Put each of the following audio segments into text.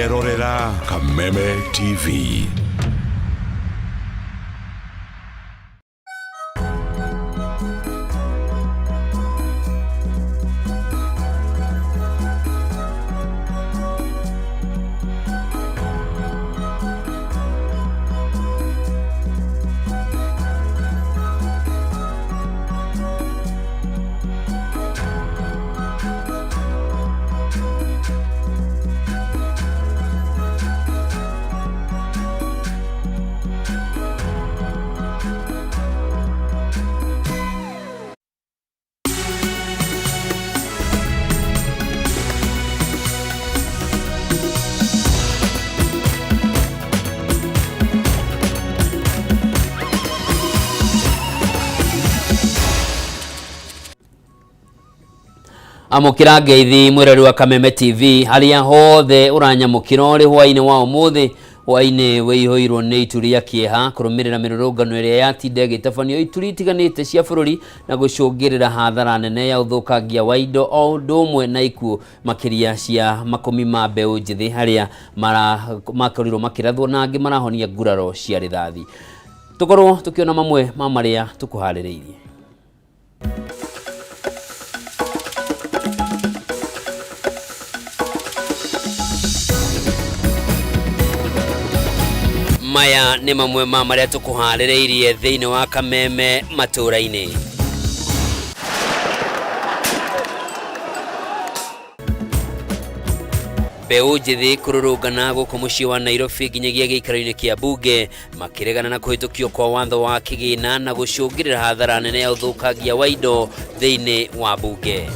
Ũrerorera Kameme TV. Amũkĩra ngeithi mwĩrori wa Kameme TV harĩa hothe ũranyamũkĩra ũrĩ hwainĩ wa ũmũthĩ, hwainĩ wĩihũirwo nĩ itu rĩa kĩeha kũrũmĩrĩra mĩrũrũngano ĩrĩa yatinda ĩgĩtabanio ituri itiganĩte cia bũrũri na gũcũngĩrĩra hathara nene ya ũthũkangia wa indo o ũndũ ũmwe na ikuũ makĩria cia makũmi ma mbeũ njĩthĩ arĩa makorirwo makĩrathwo na angĩ marahonia nguraro cia rithathi. Tũkorwo tũkĩona mamwe ma marĩa tũkũharĩrĩirie. Maya nĩ mamwe ma marĩa tũkũharĩrĩirie thĩinĩ wa Kameme matũũra-inĩ. Mbeũ njĩthĩ kũrũrũngana gũkũ mũciĩ wa Nairobi nginyagia gĩikaro-inĩ kĩa mbunge makĩregana na kũhĩtũkio kwa watho wa kĩgĩna na gũcũngĩrĩra hathara nene ya ũthũkangia wa indo thĩinĩ wa mbunge.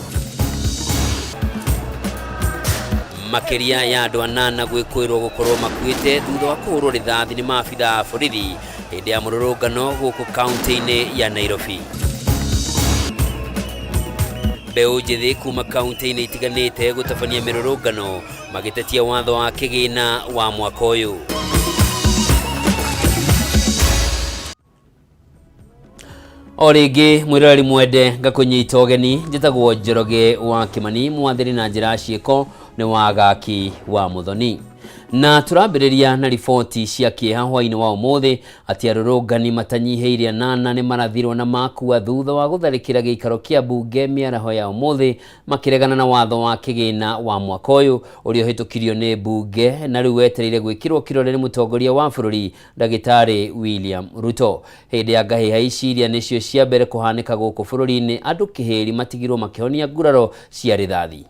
Makĩria ya andũ anana gwĩkũĩrwo gũkorwo makuĩte thutha wa kũhũrwo rithathi nĩ maabitha a borithi hĩndĩ ya mũrũrũngano gũkũ kaunti-inĩ ya Nairobi. Mbeũ njĩthĩ kuma kaunti-inĩ itiganĩte gũtabania mĩrũrũngano magĩtetia watho wa kĩgĩna wa mwaka ũyũ. O rĩngĩ mwĩroreri mwende ngakũnyita ũgeni, njĩtagwo Njoroge wa Kĩmani, mwathĩri na njĩra ya ciĩko nĩ Wagaki wa Mũthoni. Na tũrambĩrĩria na riboti cia kĩeha hwainĩ wa ũmũthĩ atĩ arũrũngani matanyihĩire anana nĩ marathirwo na makua thutha wa gũtharĩkĩra gĩikaro kĩa mbunge mĩaraho ya ũmũthĩ makĩregana na watho wa kĩgĩna wa mwaka ũyũ ũrĩa ũhĩtũkirio nĩ mbunge na rĩu wetereire gwĩkĩrwo kĩrore nĩ mũtongoria wa bũrũri Ndagĩtarĩ William Ruto. Hĩndĩ ya ngahĩha ici iria nĩcio cia mbere kũhanĩka gũkũ bũrũri-inĩ andũ kĩhĩri matigirwo makĩhonia nguraro cia rithathi.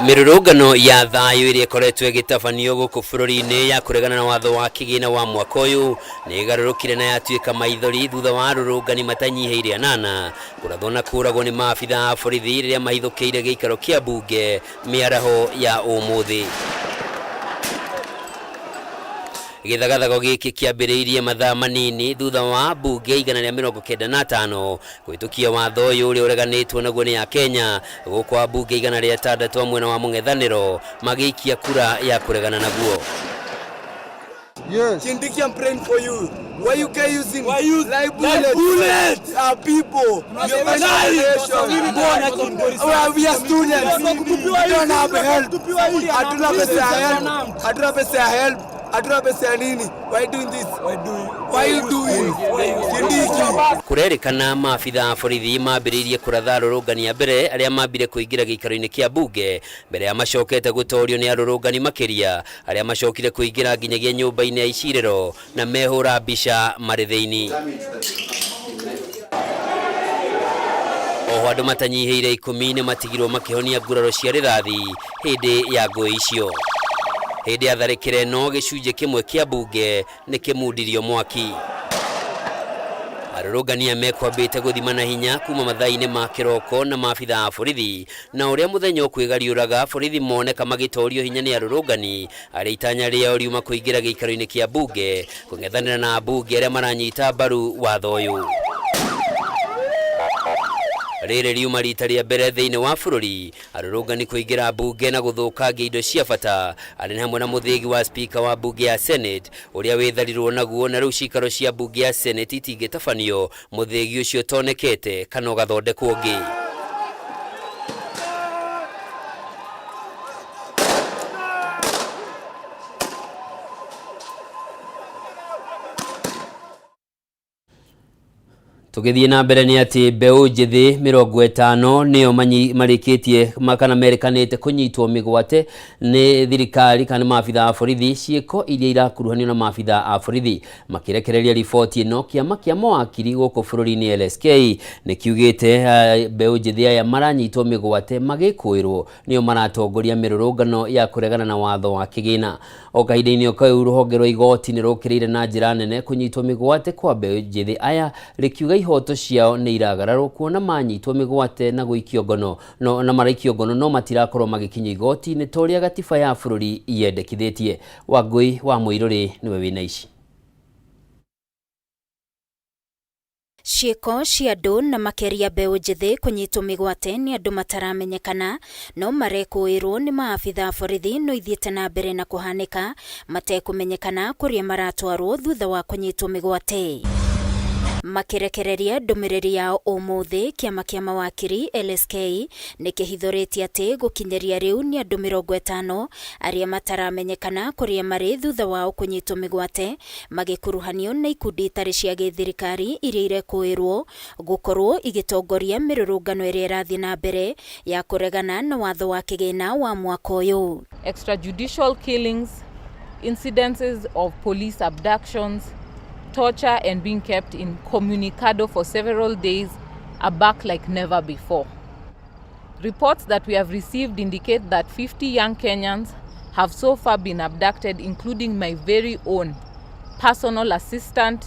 Mĩrũrũngano ya thayũ ĩrĩa ĩkoretwo ĩgĩtabanio gũkũ bũrũri-inĩ ya kũregana na watho wa kĩgĩna wa mwaka ũyũ nĩ ĩgarũrũkire na yatuĩka maithori thutha wa arũrũngani matanyihĩire anana kũrathwo na kũragwo nĩ maabitha a borithi rĩrĩa mahithũkĩire gĩikaro kĩa mbunge mĩaraho ya ũmũthĩ. Gĩthagathago gĩkĩ kĩambĩrĩirie mathaa manini thutha wa mbunge 195 kũhĩtũkia watho ũyũ ũrĩa ũreganĩtwo naguo nĩ Akenya, gũkũ ambunge 106 a mwena wa mũng'ethanĩro magĩikia kura ya kũregana naguo. Yes. Kindiki, I'm praying for you. Why you can using Why use live live bullets? bullets? Our people, your generation. Mbona We are students. We don't have help. Hatuna pesa ya help. Hatuna pesa ya help. Hatuna pesa ya nini? Why doing this? Why do you? Why you doing? Kindiki. Kũrerĩkana maabitha a borithi mambĩrĩirie kũratha arũrũngani a mbere arĩa mambire kũingĩra gĩikaro-inĩ kĩa mbunge mbere ya macokete gũtorio nĩ arũrũngani makĩria arĩa macokire kũingĩra nginyagia nyũmba-inĩ ya icirĩro na mehũra mbica marĩ thĩinĩ. Oho andũ matanyihĩire ikũmi nĩ matigirwo makĩhonia nguraro cia rithathi hĩndĩ ya ngũĩ icio. Hĩndĩ ya tharĩkĩra ĩno gĩcunjĩ kĩmwe kĩa mbunge nĩ kĩmundirio mwaki. Arũrũngani aya mekwambĩte gũthima na hinya kuma mathaa-inĩ ma kĩroko na maabitha a borithi na ũrĩa mũthenya ũkwĩgariũraga borithi moneka magĩtorio hinya nĩ arũrũngani arĩa itanya rĩao riuma kũingĩra gĩikaro-inĩ kĩa mbunge kũng'ethanĩra na ambunge arĩa maranyita mbaru watho ũyũ. Rĩrĩ riuma rita rĩa mbere thĩinĩ wa bũrũri arũrũngani kũingĩra mbunge na gũthũkangia indo cia bata arĩ hamwe na mũthĩgi wa spika wa mbunge ya Senate ũrĩa wĩtharirwo naguo na rĩu cikaro cia mbunge ya Senate itingĩtabanio mũthĩgi ũcio ũtonekete kana ũgathondekwo ũngĩ. Tũgĩthiĩ na mbere nĩ atĩ mbeũ njĩthĩ 50 nĩo marĩkĩtie kana merĩkanĩte kũnyitwo mĩgwate nĩ thirikari kana nĩ maabitha a borithi, ciĩko iria irakuruhanio na maabitha a borithi. Makĩrekereria riboti ĩno, kĩama kĩa mawakiri gũkũ bũrũri-inĩ LSK nĩ kiugĩte mbeũ njĩthĩ aya maranyitwo mĩgwate magĩkũĩrwo nĩo maratongoria mĩrũrũngano ya kũregana na watho wa kĩgĩna. O kahinda-inĩ o kau, rũhonge rwa igoti nĩ rũkĩrĩire na njĩra nene kũnyitwo mĩgwate kwa mbeũ njĩthĩ aya, rĩkiuga ihoto ciao nĩ iragararwo kuona manyitwo mĩgwate na gũikio ngono no, na maraikio ngono no matirakorwo magĩkinyio igoti-inĩ ta ũrĩa gatiba ya bũrũri yendekithĩtie. Wangũi wa Mũirũrĩ nĩwe wĩna ici. Ciĩko cia andũ na makĩria mbeũ njĩthĩ kũnyitwo mĩgwate nĩ andũ mataramenyekana no marekũĩrwo nĩ maabitha a borithi no ithiĩte na mbere na kũhanĩka matekũmenyekana kũrĩa maratwarwo thutha wa kũnyitwo mĩgwate. Makĩrekereria ndũmĩrĩri yao ũmũthĩ, kĩama kĩa mawakiri LSK nĩ kĩhithũrĩtie atĩ gũkinyĩria rĩu nĩ andũ 50 arĩa mataramenyekana kũrĩa marĩ thutha wao kũnyitwo mĩgwate magĩkuruhanio na ikundi itarĩ cia gĩthirikari iria irekũĩrwo gũkorwo igĩtongoria mĩrũrũngano ĩrĩa ĩrathiĩ na mbere ya kũregana na watho wa kĩgĩna wa mwaka ũyũ. Extrajudicial killings, incidences of police abductions, torture and being kept incommunicado for several days are back like never before. Reports that we have received indicate that 50 young Kenyans have so far been abducted, including my very own personal assistant,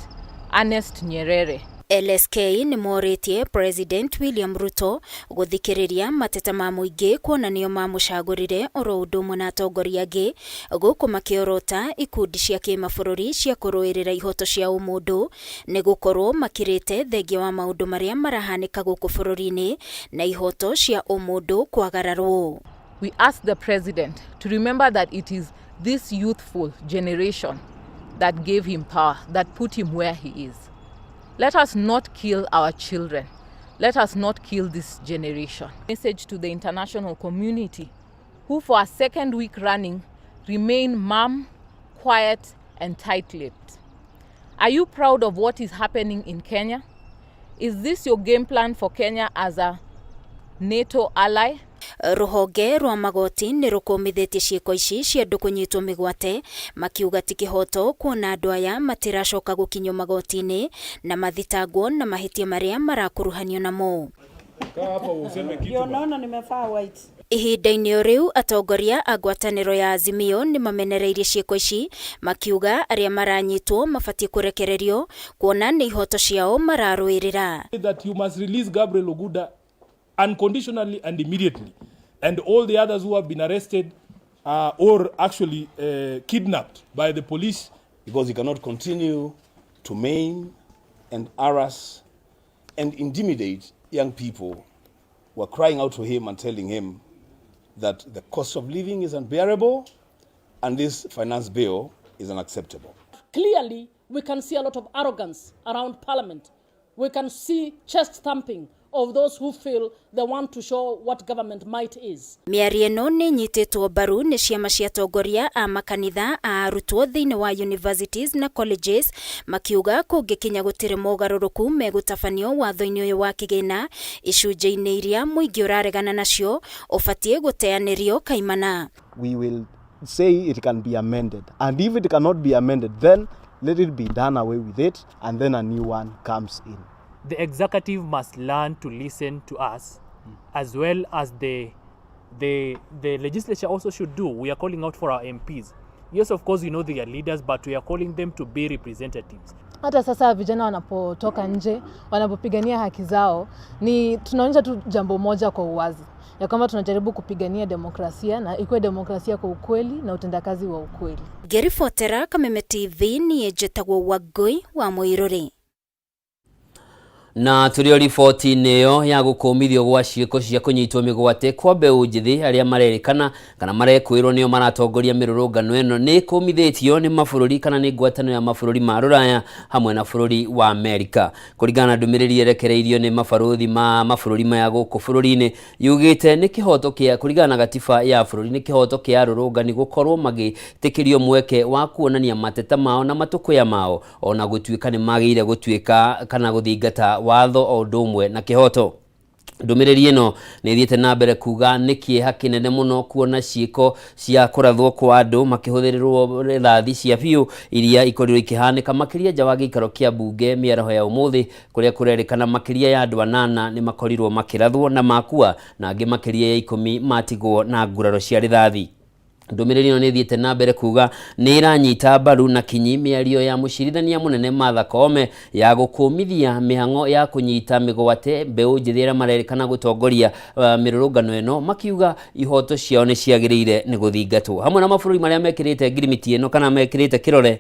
Ernest Nyerere. LSK nĩ morĩtie President William Ruto gũthikĩrĩria mateta ma mũingĩ kuona nĩo mamũcagũrire oro ũndũ ũmwe na atongoria angĩ, gũkũ makĩorota ikundi cia kĩmabũrũri cia kũrũĩrĩra ihoto cia ũmũndũ nĩ gũkorwo makirĩte thengia wa maũndũ marĩa marahanĩka gũkũ bũrũri-inĩ na ihoto cia ũmũndũ kwagararwo. We ask the president to remember that it is this youthful generation that gave him power, that put him where he is. Let us not kill our children. Let us not kill this generation. Message to the international community, who for a second week running remain mum, quiet, and tight-lipped. Are you proud of what is happening in Kenya? Is this your game plan for Kenya as a NATO ally? Rũhonge rwa magoti nĩ rũkũmithĩtie ciĩko ici cia andũ kũnyitwo mĩgwate, makiuga ti kĩhoto kuona andũ aya matiracoka gũkinyio magoti-inĩ na mathitangwo na mahĩtia marĩa marakuruhanio namo. Ndio naona nimevaa white. Ihinda-inĩ o rĩu, atongoria a ngwatanĩro ya Azimio nĩ mamenereirie ciĩko ici, makiuga arĩa maranyitwo mabatiĩ kũrekererio kuona nĩ ihoto ciao mararũĩrĩra. That you must release Gabriel Oguda unconditionally and immediately, and all the others who have been arrested or actually kidnapped by the police. Because he cannot continue to maim and harass and intimidate young people who are crying out to him and telling him that the cost of living is unbearable and this finance bill is unacceptable. Clearly, we can see a lot of arrogance around Parliament. We can see chest thumping of those who feel they want to show what government might is. Mĩario ĩno nĩ ĩnyitĩtwo mbaru nĩ ciama cia atongoria a makanitha a arutwo thĩinĩ wa universities na colleges, makiuga kũngĩkinya gũtirĩ mogarũrũku megũtabanio watho-inĩ ũyũ wa kĩgĩna icunjĩ-inĩ iria mũingĩ ũraregana nacio, ũbatiĩ gũteanĩrio kaimana. We will say it can be amended. And if it cannot be amended, then let it be done away with it, and then a new one comes in. The executive must learn to listen to us, as well as the legislature also should do. We are calling out for our MPs. Yes, of course, we know they are leaders, but we are calling them to be representatives. Hata sasa vijana wanapotoka nje, wanapopigania haki zao, ni tunaonyesha tu jambo moja kwa uwazi ya kwamba tunajaribu kupigania demokrasia na ikuwe demokrasia kwa ukweli na utendakazi wa ukweli. Ngĩribotera Kameme TV, niĩ njĩtagwo Wangũi wa Mũirũrĩ. Na tũrĩ o riboti-inĩ ĩyo ya gũkũmithio gwa ciĩko cia kũnyitwo mĩgwate kwa mbeũ njĩthĩ arĩa marerĩkana kana marekwĩrwo nĩo maratongoria mĩrũrũngano ĩno, nĩ kũmithĩtio nĩ mabũrũri kana nĩ ngwatanĩro ya mabũrũri ma Rũraya hamwe na bũrũri wa Amerika. Kũringana na ndũmĩrĩri ĩrekereirio nĩ mabarũthi ma mabũrũri maya gũkũ bũrũri-inĩ, yugĩte nĩ kĩhoto kĩa kũringana na gatiba ya bũrũri, nĩ kĩhoto kĩa arũrũngani gũkorwo magĩtĩkĩrio mweke wa kuonania mateta mao na matũkũya mao, ona gũtuĩka nĩ magĩrĩire gũtuĩka kana gũthingata Watho o ũndũ ũmwe na kĩhoto. Ndũmĩrĩri ĩno nĩ ĩthiĩte na mbere kuga nĩ kĩeha kĩnene mũno kuona ciĩko cia kũrathwo kwa andũ makĩhũthĩrĩrwo rithathi cia biũ iria ikorirwo ikĩhanĩka makĩria nja wa gĩikaro kĩa mbunge mĩaraho ya ũmũthĩ, kũrĩa kũrerĩkana makĩria ya andũ 8 nĩ makorirwo makĩrathwo na makua, na angĩ makĩria ya 10 matigwo na nguraro cia rithathi. Ndũmĩrĩri ĩno nĩ ĩthiĩte na mbere kuga nĩ ĩranyita mbaru na kinyi mĩario ya mũcirithania mũnene Martha Koome ya gũkũmithia mĩhang'o ya kũnyita mĩgwate mbeũ njĩthĩ arĩa marerĩkana gũtongoria mĩrũrũngano ĩno, makiuga ihoto ciao nĩ ciagĩrĩire nĩ gũthingatwo. Hamwe na mabũrũri marĩa mekĩrĩte ngirimiti ĩno kana mekĩrĩte kĩrore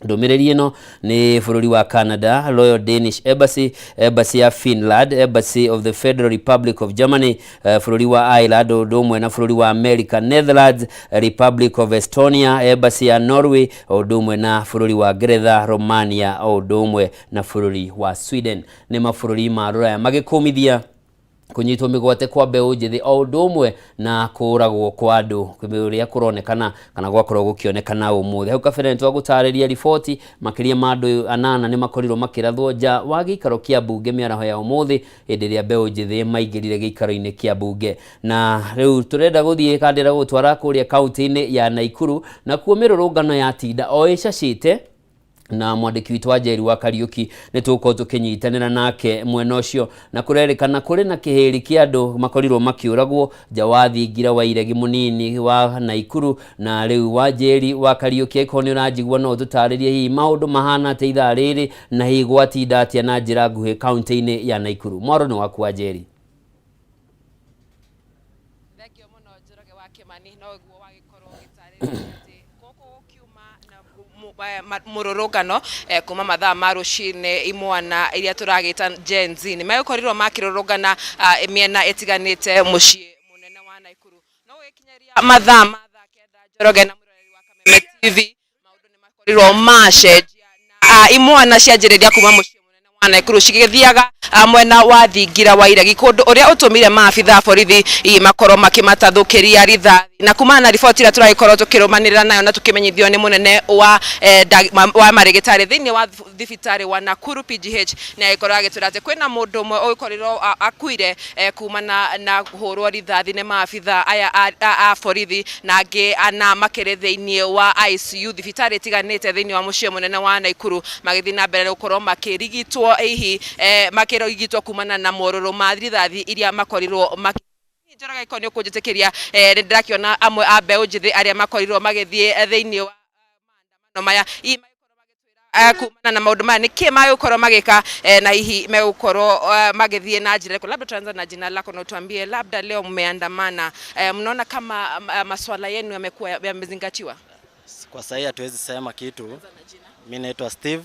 ndũmĩrĩri ĩno nĩ bũrũri wa Canada, Royal Danish Embassy, Embassy ya Finland, Embassy of the Federal Republic of Germany, bũrũri wa Ireland ũndũ ũmwe na bũrũri wa America, Netherlands, Republic of Estonia, Embassy ya Norway ũndũ ũmwe na bũrũri wa Ngeretha, Romania ũndũ ũmwe na bũrũri wa Sweden. Nĩ mabũrũri ma rũraya magĩkũmithia kũnyitwo mĩgwate kwa mbeũ njĩthĩ o ũndũ ũmwe na kũragwo kwa andũ ũrĩa kũronekana kana gwakorwo gũkĩonekana ũmũthĩ. Hau kabere nĩtwagũtarĩria riboti makĩria ma andũ 8 nĩ makorirwo makĩrathwo nja wa gĩikaro kĩa mbunge mĩaraho ya ũmũthĩ hĩndĩ ĩrĩa mbeũ njĩthĩ maingĩrire gĩikaro-inĩ kĩa mbunge. Na rĩu tũrenda gũthiĩ kandĩra gũtwara kũrĩa kaunti-inĩ ya Naikuru, nakuo mĩrũrũngano yatinda o ĩcacĩte na mwandĩki witũ wa Njeri wa Kariuki nĩ tũgũkorwo tũkĩnyitanĩra nake mwena ũcio, na kũrerĩkana kũrĩ na kĩhĩri kĩa andũ makorirwo makĩũragwo nja wa thingira wa iregi mũnini wa Naikuru. Na rĩu wa Njeri wa Kariuki, angĩkorwo nĩ ũranjigua no ũtũtarĩrie hihi maũndũ mahana atĩa ithaa rĩrĩ na hihi gwatinda atĩa na njĩra nguhĩ kaunti-inĩ ya Naikuru. Mwaro nĩ waku wa Njeri. Thengio mũno Njoroge wa Kĩmani, noguo wagĩkorwo ũgĩtarĩria atĩ gũkũ gũkiuma na mũrũrũngano kuma mathaa ma rũcinĩ, imwana iria tũragĩta Gen Z nĩ magĩkorirwo makĩrũrũngana mĩena ĩtiganĩte mũciĩ mũnene wa Naikuru. No gũgĩkinyaria mathaa ma thaa 9, Njoroge na mũroreri wa Kameme TV, maũndũ nĩ makorirwo macenjia na imwana cianjĩrĩria kuma mũciĩ mũnene wa Naikuru cigĩthiaga mwena wa thingira wa iregi, kũndũ ũrĩa ũtũmire maabitha a borithi makorwo makĩmatathũkĩria rithathi. Na kumana na riboti ĩrĩa tũragĩkorwo tũkĩrũmanĩrĩra nayo na tũkĩmenyithio nĩ mũnene wa marĩgĩtarĩ thĩinĩ wa thibitarĩ wa Nakuru PGH, nĩ agĩkorwo agĩtwĩra atĩ kwĩna mũndũ ũmwe ũgĩkorirwo akuire kumana na kũhũrwo rithathi nĩ maabitha aya a borithi, na angĩ ana makĩrĩ thĩinĩ wa ICU thibitarĩ ĩtiganĩte thĩinĩ wa mũciĩ mũnene wa Naikuru, magĩthiĩ na mbere gũkorwo makĩrigitwo hihi makĩrigitwo kumana na morũrũ ma rithathi iria makorirwo makĩ Njoroge. Iko nĩ ũkũnjĩtĩkĩria, nĩ ndĩrakĩona amwe a mbeũ njĩthĩ arĩa makorirwo magĩthiĩ thĩinĩ wa maandamano maya, hihi kumana na maũndũ maya nĩkĩ magũkorwo magĩka na hihi megũkorwo magĩthiĩ na njĩra ĩrĩkũ. Labda tutaanza na jina lako na utuambie, labda leo mmeandamana, mnaona kama maswala yenu yamekuwa yamezingatiwa? Kwa sahii hatuwezi sema kitu. Mi naitwa Steve,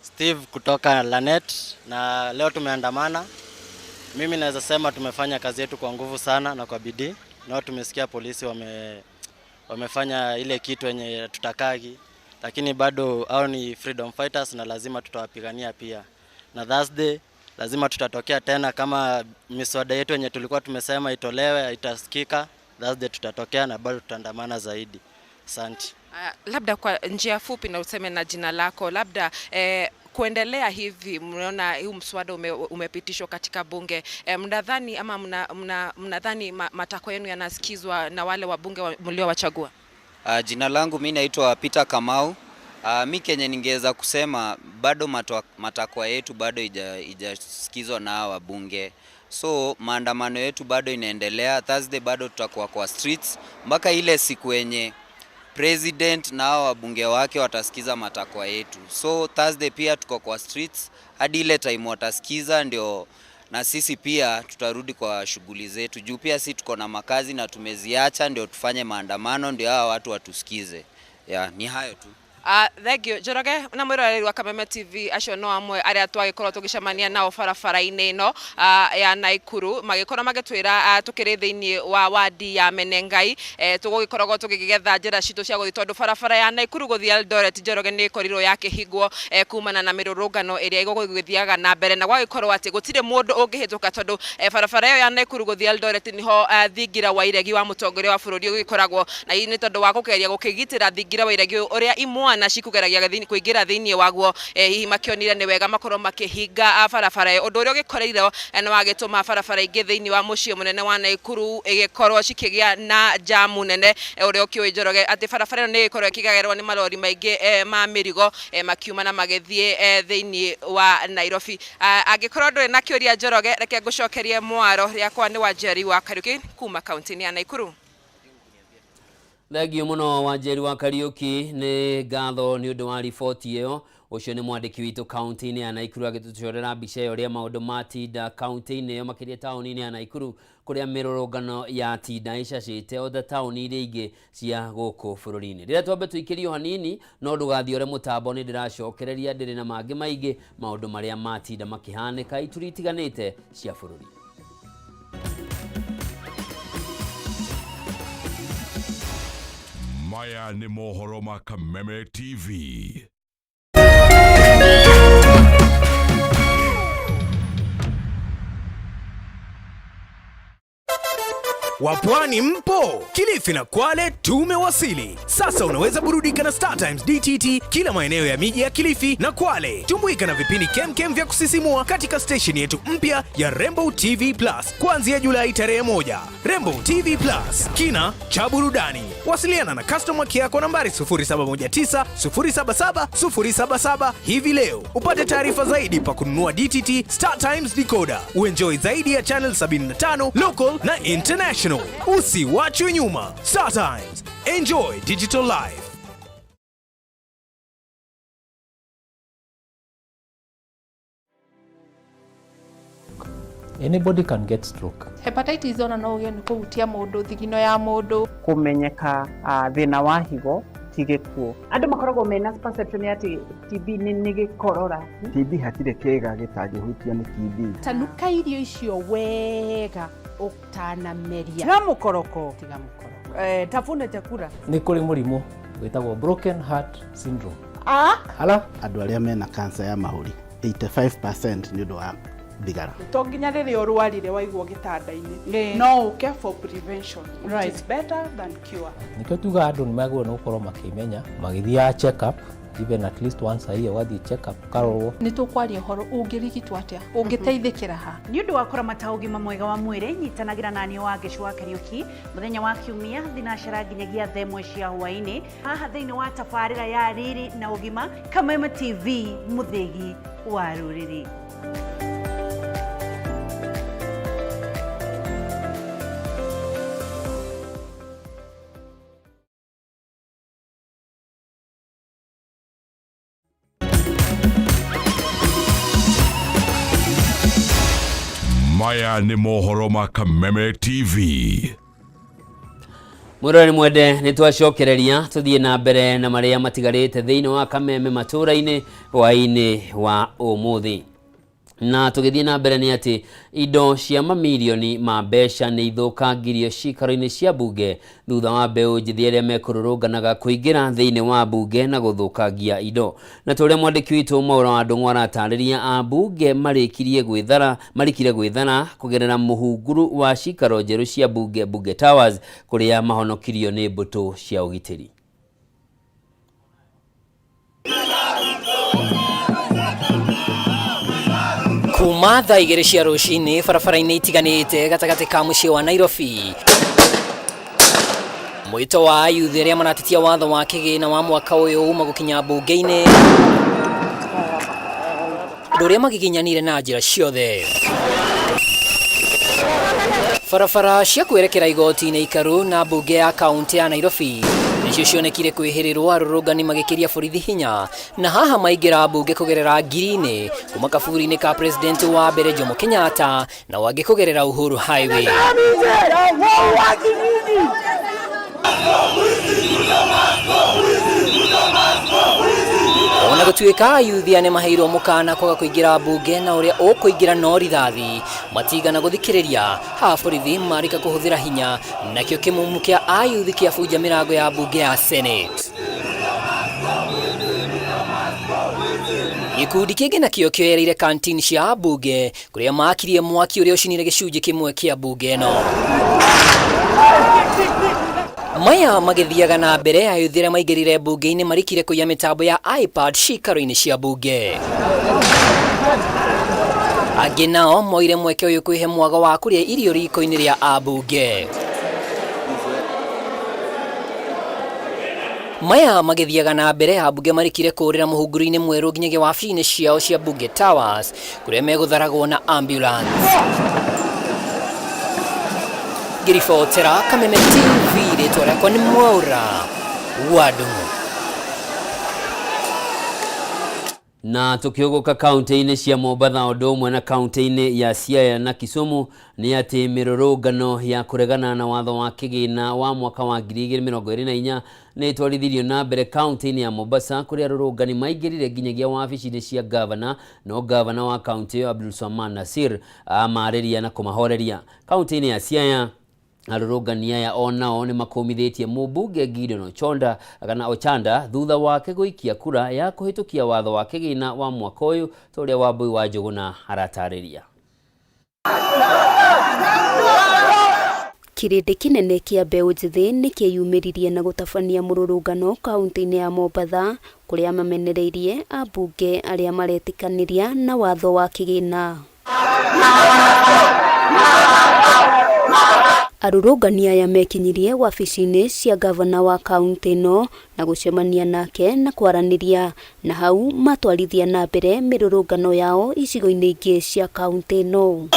Steve kutoka Lanet, na leo tumeandamana. Mimi naweza sema tumefanya kazi yetu kwa nguvu sana na kwa bidii. Nao tumesikia polisi wamefanya ile kitu yenye tutakagi, lakini bado hao ni freedom fighters na lazima tutawapigania pia. Na Thursday lazima tutatokea tena, kama miswada yetu yenye tulikuwa tumesema itolewe itasikika. Thursday tutatokea na bado tutaandamana zaidi. Asante. Labda kwa njia fupi na useme na jina lako, labda kuendelea hivi, mnaona huu mswada umepitishwa katika bunge, mnadhani ama mnadhani matakwa yenu yanasikizwa na wale wabunge mliowachagua? Jina langu mi naitwa Peter Kamau. Mi kenye ningeweza kusema, bado matakwa yetu bado ijasikizwa na hawa wabunge. So maandamano yetu bado inaendelea. Thursday bado tutakuwa kwa streets mpaka ile siku yenye president na hawa wabunge wake watasikiza matakwa yetu. So Thursday pia tuko kwa streets hadi ile time watasikiza, ndio na sisi pia tutarudi kwa shughuli zetu, juu pia si tuko na makazi na tumeziacha ndio tufanye maandamano, ndio hawa watu watusikize. Yeah, ni hayo tu. Thank you Njoroge na mwiroreri wa Kameme TV, acio no amwe aria twagikorwo tugicemania nao barabara-inĩ ĩno ya Naikuru, magĩkorwo magĩtwĩra tukĩrĩ thĩinĩ wa wadi ya Menengai, tũgũgĩkoragwo tũgĩgetha njĩra citũ cia gũthiĩ, tondũ barabara ya Naikuru gũthiĩ Eldoret, Njoroge, nĩ ĩkorirwo yakĩhingwo kumana na mĩrũrũngano ĩrĩa ĩgũgĩthiaga na mbere, na gwagĩkorwo atĩ gũtirĩ mũndũ ũngĩhĩtũka, tondũ barabara ĩyo ya Naikuru gũthiĩ Eldoret nĩho thingira wa iregi wa mũtongoria wa bũrũri ũgĩkoragwo, na hihi nĩ tondũ wa kũgeria gũkĩgitĩra thingira wa iregi ũrĩa imwana imwana cikũgeragia kũingĩra thĩinĩ waguo hihi makĩonire nĩ wega makorwo makĩhinga barabara ĩyo. Ũndũ ũrĩa ũgĩkoreirwo nĩ wagĩtũma barabara ingĩ thĩinĩ wa mũciĩ mũnene wa Naikuru ĩgĩkorwo cikĩgĩa na jamu nene. Ũrĩa ũkĩũĩ Njoroge atĩ barabara ĩno nĩ ĩgĩkorwo ĩkĩgererwo nĩ marori maingĩ ma mĩrigo makiuma na magĩthiĩ thĩinĩ wa Nairobi. Angĩkorwo ndũrĩ na kĩũria Njoroge, reke ngũcokerie mwaro rĩakwa nĩ Wanjeri wa Kariuki kuma kaunti-inĩ ya Naikuru. Thengio mũno Wanjeri wa Kariuki, nĩ ngatho nĩ ũndũ wa riboti ĩyo. Ũcio nĩ mwandĩki witũ kaunti-inĩ ya Naikuru agĩtũcorera mbica ĩyo ũrĩa maũndũ matinda kaunti-inĩ ĩyo, makĩria taũni-inĩ ya Naikuru kũrĩa mĩrũrũngano ya tinda ĩcacĩte o ta taũni iria ingĩ cia gũkũ bũrũri-inĩ. Rĩrĩa twambe tũikĩrio hanini, no ndũgathiĩ mũtambo, nĩ ndĩracokereria ndĩrĩ na mangĩ maingĩ maũndũ marĩa matinda makĩhanĩka ituri itiganĩte cia bũrũri. Maya nĩ mohoro ma Kameme TV. Wapwani mpo? Kilifi na Kwale tumewasili. Sasa unaweza burudika na Star Times DTT kila maeneo ya miji ya Kilifi na Kwale. Tumbuika na vipindi kemkem vya kusisimua katika station yetu mpya ya Rainbow TV Plus kuanzia Julai tarehe 1. Rainbow TV Plus, kina cha burudani. Wasiliana na customer care kwa nambari 0719 077 077 hivi leo upate taarifa zaidi pa kununua DTT Star Times decoder. Uenjoy zaidi ya channel 75 local na international. Usiwachwe nyuma. Star Times. Enjoy digital life. Anybody can get stroke. Hepatitis ona no ũgĩe nĩ kũhutia mũndũ, thigino ya mũndũ. Kũmenyeka thĩna wa higo ti gĩkuũ. Andũ makoragwo mena perception ya atĩ TB nĩ gĩkorora. TB hatirĩ kĩĩga gĩtangĩhutio nĩ TB. Tanuka irio icio wega ũtanameria. Tiga mũkoroko. Tiga mũkoroko. Tafuna chakula. Nĩ kũrĩ mũrimũ wĩtagwo broken heart syndrome. Ala andũ arĩa mena cancer ya mahũri 85% nĩ ũndũ wa thigara. To nginya rĩrĩa ũrwarire waigwo gĩtanda-inĩ, no ũke for prevention, which Right. is better than cure. Nĩkĩo tugaga andũ nĩ magĩrĩirwo nĩ gũkorwo makĩmenya magĩthiaga check up even at least once a year, ũgathiĩ check up ũkarorwo. Nĩ tũkwaria ũhoro ũngĩrigitwo atĩa, ũngĩteithĩkĩra ha. Nĩ ũndũ wa kũramata ũgima mwega wa mwĩrĩ, nyitanagĩra na niĩ Wangeci wa Kariuki mũthenya wa Kiumia thinacara nginyagia thaa ĩmwe cia hwaĩ-inĩ haha thĩinĩ wa tabarĩra ya Riri na Ũgima, Kameme TV, mũthĩgi wa rũrĩrĩ. Maya nĩ mohoro ma Kameme TV. Mwĩroreri mwende, nĩ twacokereria tũthiĩ na mbere na marĩa matigarĩte thĩinĩ wa Kameme matũũra-inĩ hwaĩ-inĩ wa ũmũthĩ. Na tũgĩthiĩ na mbere nĩ atĩ indo cia mamirioni ma mbeca nĩ ithũkangirio ciikaro-inĩ cia mbunge thutha wa mbeũ njĩthĩ arĩa mekũrũrũnganaga kũingĩra thĩinĩ wa mbunge na gũthũkangia indo. Na ta ũrĩa mwandĩki witũ Mwaũra wa Ndũng'ũ aratarĩria, ambunge marĩkirie gwĩthara marikire gwĩthara kũgerera mũhunguru wa ciikaro njerũ cia mbunge, Bunge Towers, kũrĩa mahonokirio nĩ mbũtũ cia ũgitĩri. Kuma thaa 2 cia rũcinĩ barabara-inĩ itiganĩte gatagatĩ ka mũciĩ wa Nairobi, mwĩto wa ayuthi arĩa maratetia watho wa kĩgĩna wa mwaka ũyũ uma gũkinya mbunge-inĩ, ũndũ ũrĩa magiginyanire na njĩra ciothe. Barabara cia kwerekera igoti-inĩ ikaru na mbunge ya kaunti ya Nairobi nĩcio cionekire kwĩhĩrĩrwo arũrũngani magĩkĩria borithi hinya, na haha maingĩra mbunge kũgerera ngiri-inĩ kuma kaburi-inĩ ka president wa mbere Jomo Kenyatta na wangĩ kũgerera Uhuru Highway. Ona gũtuĩka ayuthi aya nĩmaheirwo mũkana kwaga kũingĩra mbunge na ũrĩa ũkũingĩra no rithathi, matigana gũthikĩrĩria. Haha borithi marika kũhũthĩra hinya, nakĩo kĩmumu kĩa ayuthi kĩabunja mĩrango ya mbunge ya Senate. Gĩkundi kĩngĩ nakĩo kĩoereire kantini cia mbunge kũrĩa makirie mwaki ũrĩa ũcinire gĩcunjĩ kĩmwe kĩa mbunge ĩno. Maya magĩthiaga na mbere, ayuthi arĩa maingĩrire mbunge-inĩ marikire kũiya mĩtambo ya iPad cikaro-inĩ cia mbunge. Angĩ nao moire mweke ũyũ kwĩhe mwago wa kũrĩa irio riko-inĩ rĩa ambunge. Maya magĩthiaga na mbere, ambunge marikire kũũrĩra mũhunguru-inĩ mwerũ nginyagia wabici-inĩ ciao cia Bunge Towers kũrĩa megũtharagwo na ambulance. Ngĩribotera Kameme TV, rĩtwa rĩakwa nĩ Mwaura wa Ndung'u. Na tukiuguka kaunti-inĩ cia Mombatha ũndũ ũmwe na kaunti-inĩ ya Siaya na Kisumu nĩ atĩ mĩrũrũngano ya kũregana na watho wa kĩgĩna wa mwaka wa 2024 nĩ ĩtwarithirio na mbere kaunti-inĩ ya Mombasa kũrĩa arũrũngani maingĩrire nginyagia wabici-inĩ cia gavana, no gavana wa kaunti ĩyo Abdulswamad Nassir amarĩria na kũmahoreria. Kaunti-inĩ ya Siaya arũrũngani aya onao nĩ makũmithĩtie mũmbunge Gideon Ochonda kana Ochanda thutha wake gũikia kura ya kũhĩtũkia watho wa kĩgĩna wa mwaka ũyũ ta ũrĩa Wambui wa Njũgũna aratarĩria. Kĩrĩndĩ kĩnene kĩa mbeũ njĩthĩ nĩ kĩeyumĩririe na gũtabania mũrũrũngano kaunti-inĩ ya Mombatha kũrĩa mamenereirie ambunge arĩa maretĩkanĩria na watho wa kĩgĩna. Arũrũngani aya mekinyirie wabici-inĩ cia gavana wa kaunti ĩno na gũcemania nake na kwaranĩria, na hau matwarithia na mbere mĩrũrũngano yao icigo-inĩ ingĩ cia kaunti ĩno.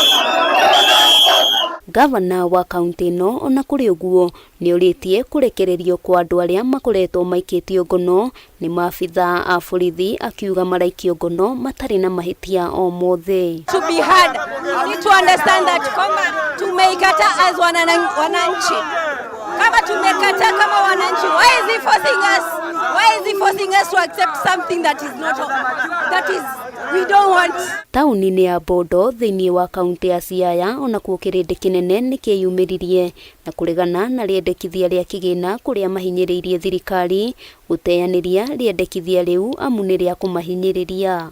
Gavana wa kaunti ĩno ona kũrĩ ũguo nĩ orĩtie kũrekererio kwa andũ arĩa makoretwo maikĩtio ngono nĩ maabithaa a borithi, akiuga maraikio ngono matarĩ na mahĩtia o mothe. To be heard, you need to understand that kwamba tumeikataa as wananchi. Kama tumekataa kama wananchi, why is he forcing us? Why is he forcing us to accept something that is not, that is we don't want? Taũni-inĩ ya Bondo thĩinĩ wa kaunti ya Siaya onakuo kĩrĩndĩ kĩnene nĩ kĩyumĩririe na kũregana na rĩendekithia rĩa kĩgĩna kũrĩa mahinyĩrĩirie thirikari gũteanĩria rĩendekithia rĩu amu nĩ rĩa kũmahinyĩrĩria.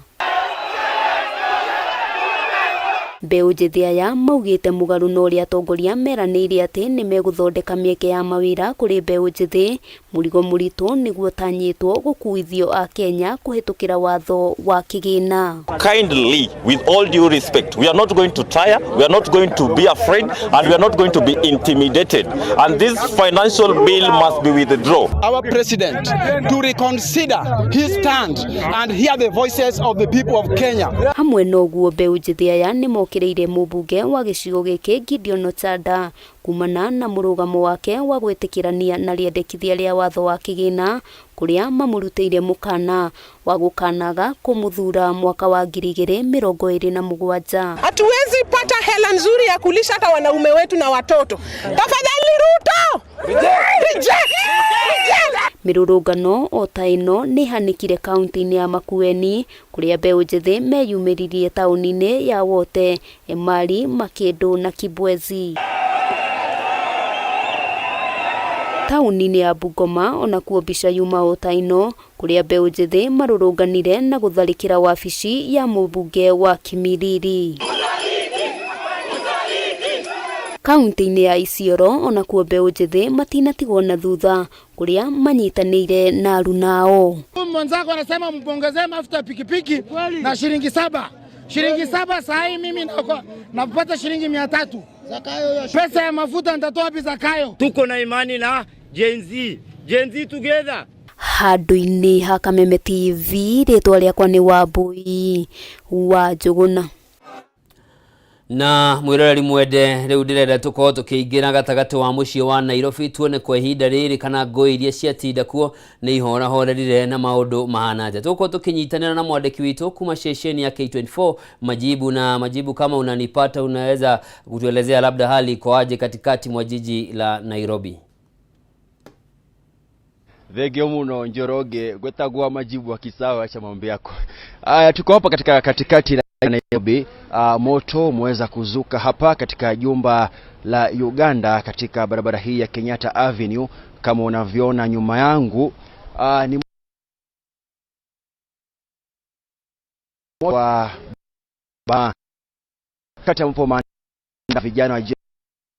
Mbeũ njĩthĩ aya maugĩte mũgarũ na ũrĩa atongoria meranĩire atĩ nĩ megũthondeka mĩeke ya mawĩra kũrĩ mbeũ njĩthĩ, mũrigo mũritũ nĩguo ũtanyĩtwo gũkuithio a Kenya kũhĩtũkĩra watho wa kĩgĩna. Kindly, with all due respect, we are not going to tire, we are not going to be afraid, and we are not going to be intimidated. And this financial bill must be withdrawn. Our president to reconsider his stand and hear the voices of the people of Kenya. Hamwe na ũguo mbeũ njĩthĩ aya nĩ mokĩrĩire mũmbunge wa gĩcigo gĩkĩ Gideon Ochanda kumana na mũrũgamo wake wa gwĩtĩkĩrania na rĩendekithia rĩa watho wa kĩgĩna kũrĩa mamũrutĩire mũkana wa gũkanaga kũmũthura mwaka wa 2027. Hatuwezi pata hela nzuri ya kulisha hata wanaume wetu na watoto. Tafadhali Ruto! Reject! Reject! Mĩrũrũngano o ta ĩno nĩ ĩhanĩkire kaunti-inĩ ya Makueni kũrĩa mbeũ njĩthĩ meyumĩririe taũni-inĩ ya Wote, Emali, Makĩndũ na Kibwezi. Taũni-inĩ ya Bungoma onakuo mbica yuma o ta ĩno kũrĩa mbeũ njĩthĩ marũrũnganire na gũtharĩkĩra wabici ya mũmbunge wa Kimilili. Kaunti-inĩ ya Isiolo onakuo mbeũ njĩthĩ matinatigwo na thutha kũrĩa manyitanĩire na arunao. Mwenzako anasema mpongezee mafuta ya pikipiki na shilingi 7. Shilingi 7 saa hii mimi napata shilingi 300. Pesa ya mafuta nitatoa wapi Zakayo? Tuko na imani na Gen Z. Gen Z together. Handũ-inĩ ha Kameme TV, rĩtwa rĩakwa nĩ Wambui wa Njũgũna. Na mwiroreri mwende rĩu ndĩrenda tũkorwo tũkĩingĩra gatagatĩ wa mũciĩ wa Nairobi tuone kwa ihinda rĩrĩ kana ngũĩ iria ciatinda kuo nĩ ihorahorerire na maũndũ mahana atĩa. Tũgũkorwo tũkĩnyitanĩra na mwandĩki witũ kuma ceceni ya K24 Majibu. Na Majibu, kama unanipata, unaweza kutuelezea labda hali iko aje katikati mwa jiji la Nairobi? Thengio muno Njoroge, gwetagwa Majibu akisawa acha mambo yako. Aya, tuko hapa katika katikati la Nairobi. Moto umeweza kuzuka hapa katika jumba la Uganda katika barabara hii ya Kenyatta Avenue kama unavyoona nyuma yangu. Ni wa ba kati ambapo vijana wa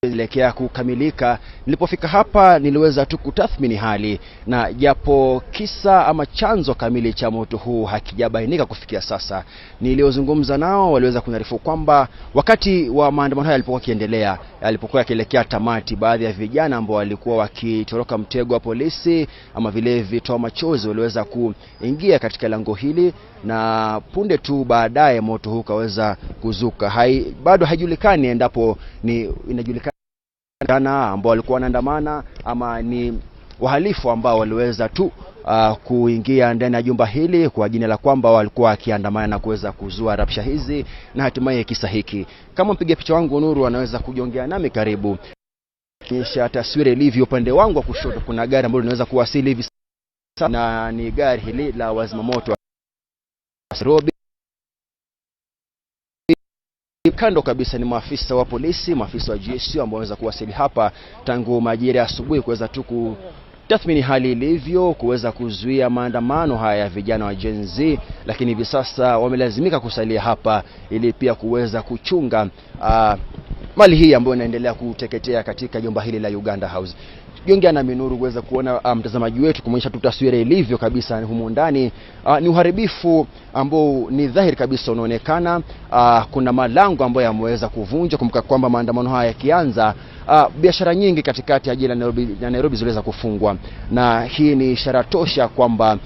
elekea kukamilika Nilipofika hapa niliweza tu kutathmini hali, na japo kisa ama chanzo kamili cha moto huu hakijabainika kufikia sasa, niliozungumza nao waliweza kuniarifu kwamba wakati wa maandamano haya yalipokuwa yakiendelea, yalipokuwa yakielekea tamati, baadhi ya vijana ambao walikuwa wakitoroka mtego wa polisi ama vile vitoa machozi waliweza kuingia katika lango hili, na punde tu baadaye moto huu ukaweza kuzuka. Bado haijulikani endapo ni inajulikana ambao walikuwa wanaandamana ama ni wahalifu ambao waliweza tu kuingia ndani ya jumba hili kwa jina la kwamba walikuwa wakiandamana na kuweza kuzua rabsha hizi na hatimaye kisa hiki. Kama mpiga picha wangu Nuru anaweza kujiongea nami, karibu kisha taswira ilivyo. Upande wangu wa kushoto kuna gari ambalo linaweza kuwasili hivi sasa, na ni gari hili la wazimamoto wa Nairobi. Kando kabisa ni maafisa wa polisi, maafisa wa GSU ambao wameweza kuwasili hapa tangu majira ya asubuhi kuweza tu kutathmini hali ilivyo, kuweza kuzuia maandamano haya ya vijana wa Gen Z, lakini hivi sasa wamelazimika kusalia hapa ili pia kuweza kuchunga mali hii ambayo inaendelea kuteketea katika jumba hili la Uganda House. Jiongea na Minuru kuweza kuona mtazamaji wetu, kumwonyesha tu taswira ilivyo kabisa humu ndani. Ni uharibifu ambao ni dhahiri kabisa unaonekana. Kuna malango ambayo yameweza kuvunjwa. Kumbuka kwamba maandamano haya yakianza, biashara nyingi katikati ya jiji la Nairobi ziliweza kufungwa, na hii ni ishara tosha kwamba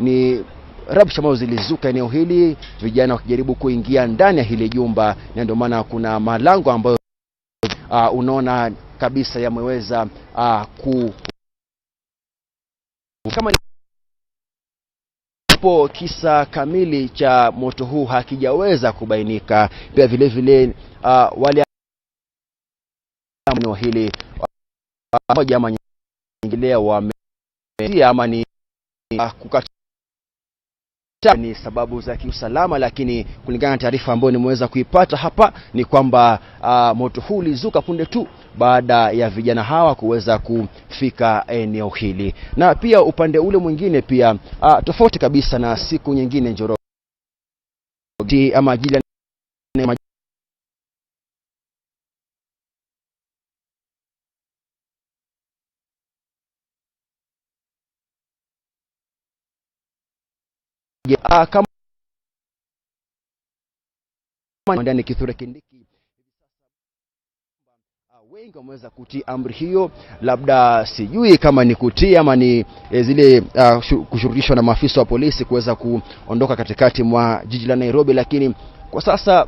ni rabsha ambazo zilizuka eneo hili, vijana wakijaribu kuingia ndani ya hili jumba, na ndio maana kuna malango ambayo unaona kabisa yameweza ku kama po kisa kamili cha moto huu hakijaweza kubainika. Pia vile vile wale eneo hili moja ama nyingine wame ama ni kukata ni sababu za kiusalama, lakini kulingana na taarifa ambayo nimeweza kuipata hapa ni kwamba moto huu ulizuka punde tu baada ya vijana hawa kuweza kufika eneo hili. Na pia upande ule mwingine pia tofauti kabisa na siku nyingine, Njoroge ama jiji kama ndani Kithure Kindiki, wengi wameweza kutii amri hiyo, labda sijui kama ni kutii ama ni zile kushurutishwa na maafisa wa polisi kuweza kuondoka katikati mwa jiji la Nairobi, lakini kwa sasa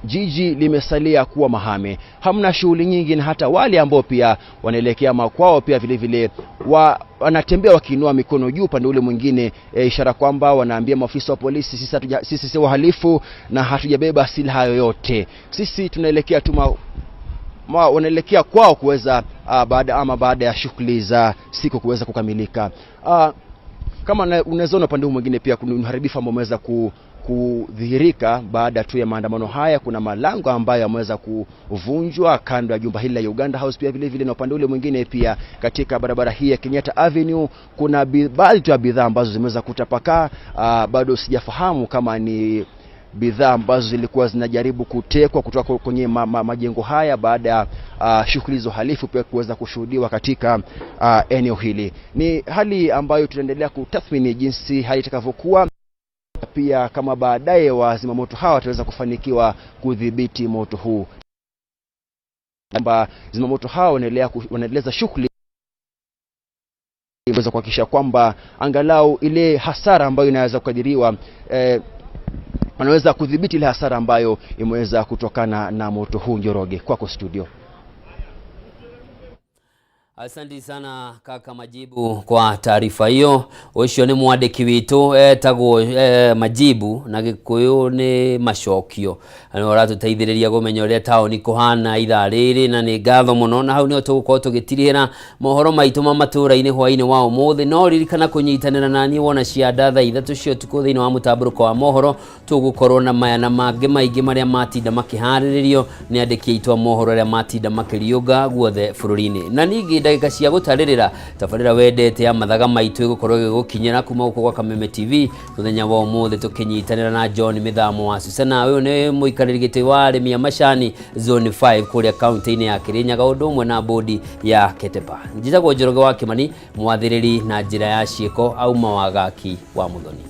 jiji limesalia kuwa mahame, hamna shughuli nyingi, na hata wale ambao pia wanaelekea makwao pia vile vile wanatembea wakiinua mikono juu upande ule mwingine, ishara kwamba wanaambia maafisa wa polisi, sisi si wahalifu na hatujabeba silaha yoyote, sisi tunaelekea tu wanaelekea kwao kuweza baada ya shughuli za siku kuweza kukamilika. Kama unaweza upande huu mwingine pia kuna uharibifu ambao umeweza kudhihirika baada tu ya maandamano haya. Kuna malango ambayo yameweza kuvunjwa kando ya jumba hili la Uganda House, pia vile vile na upande ule mwingine pia katika barabara hii ya Kenyatta Avenue kuna baadhi tu ya bidhaa ambazo zimeweza kutapakaa. Bado sijafahamu kama ni bidhaa ambazo zilikuwa zinajaribu kutekwa kutoka kwenye majengo haya baada ya shughuli za uhalifu pia kuweza kushuhudiwa katika eneo hili. Ni hali ambayo tunaendelea kutathmini jinsi hali itakavyokuwa, pia kama baadaye wazimamoto hawa wataweza kufanikiwa kudhibiti moto huu, kwamba zimamoto hawa wanaendeleza shughuli kuweza kuhakikisha kwamba angalau ile hasara ambayo inaweza kukadiriwa wanaweza kudhibiti ile hasara ambayo imeweza kutokana na moto huu. Njoroge, kwako studio. Asante sana kaka Majibu kwa taarifa hiyo. Ucio ni mwandiki witu etagwo Majibu na Gikuyu ni macokio, na ũratũteithĩrĩria kũmenya ũrĩa taũni kũhana ithaa rĩrĩ, na nĩ ngatho mũno. Na hau nĩho tũgũkorwo tũgĩtirihĩra mohoro maitũ ma matũũra-inĩ hwaĩ-inĩ wa ũmũthĩ. No ririkana kũnyitanĩra na niĩ wona cianda thaa 3 cia ũtukũ thĩinĩ wa mũtambũrũko wa mohoro. Tũgũkorwo na maya na mangĩ maingĩ marĩa matinda makĩharĩrĩrio nĩ andĩki aitũ a mohoro arĩa matinda makĩriũnga guothe bũrũri-inĩ. Na ningĩ Ndagĩka cia gũtarĩrĩra tabarĩra wendete ya mathaga maitũ ĩgũkorwo ĩgĩgũkinyĩra kuma gũkũ gwa Kameme TV mũthenya wa ũmũthĩ, tũkĩnyitanĩra na John Mĩthamo wa Susana. Ũyũ nĩ mũikarĩri gĩtĩ wa arĩmi a macani zone 5 kũrĩa kaunti-inĩ ya Kĩrĩnyaga, ũndũ ũmwe na bodi ya Ketepa. Njĩtagwo Njoroge wa Kĩmani, mwathĩrĩri na njĩra ya ciĩko auma wagaki wa Mũthoni.